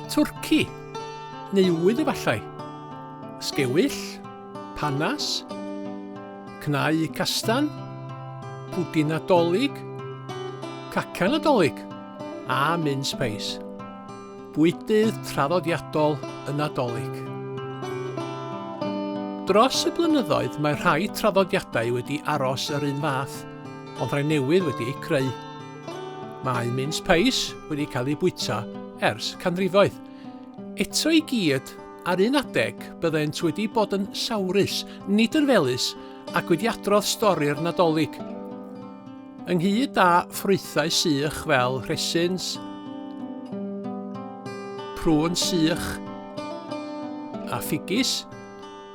Twrci, neu ŵydd efallai. Sgewyll, panas, cnau castan, pwdin Nadolig, cacan Nadolig a mince pies. Bwydydd traddodiadol y Nadolig. Dros y blynyddoedd mae rhai traddodiadau wedi aros yr un fath, ond rhai newydd wedi eu creu. Mae mince pies wedi cael eu bwyta ers canrifoedd. Eto i gyd, ar un adeg byddent wedi bod yn sawrus, nid yn felys, ac wedi adrodd stori'r Nadolig. Ynghyd â ffrwythau sych fel rhesins, prŵn sych a ffigys,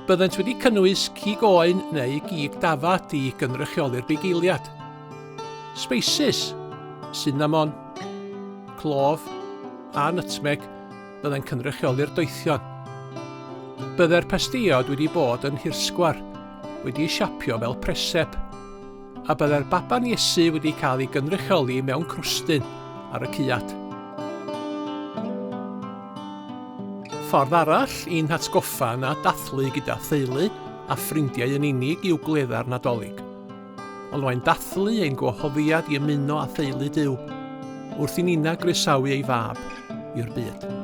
byddent wedi cynnwys cig oen neu gig dafad i gynrychioli'r bugeiliad. Sbeisys, sinamon, clof a nutmeg byddai'n cynrychioli'r doethion. Byddai'r pasteiod wedi bod yn hirsgwar, wedi ei siapio fel preseb, a byddai'r baban Iesu wedi cael ei gynrychioli mewn crwstyn ar y caead. Ffordd arall i'n hatgoffa na dathlu gyda theulu a ffrindiau yn unig yw gwledda'r Nadolig. Ond mae'n dathlu ein gwahoddiad i ymuno â theulu Duw wrth i ninna groesawu ei fab i'r byd.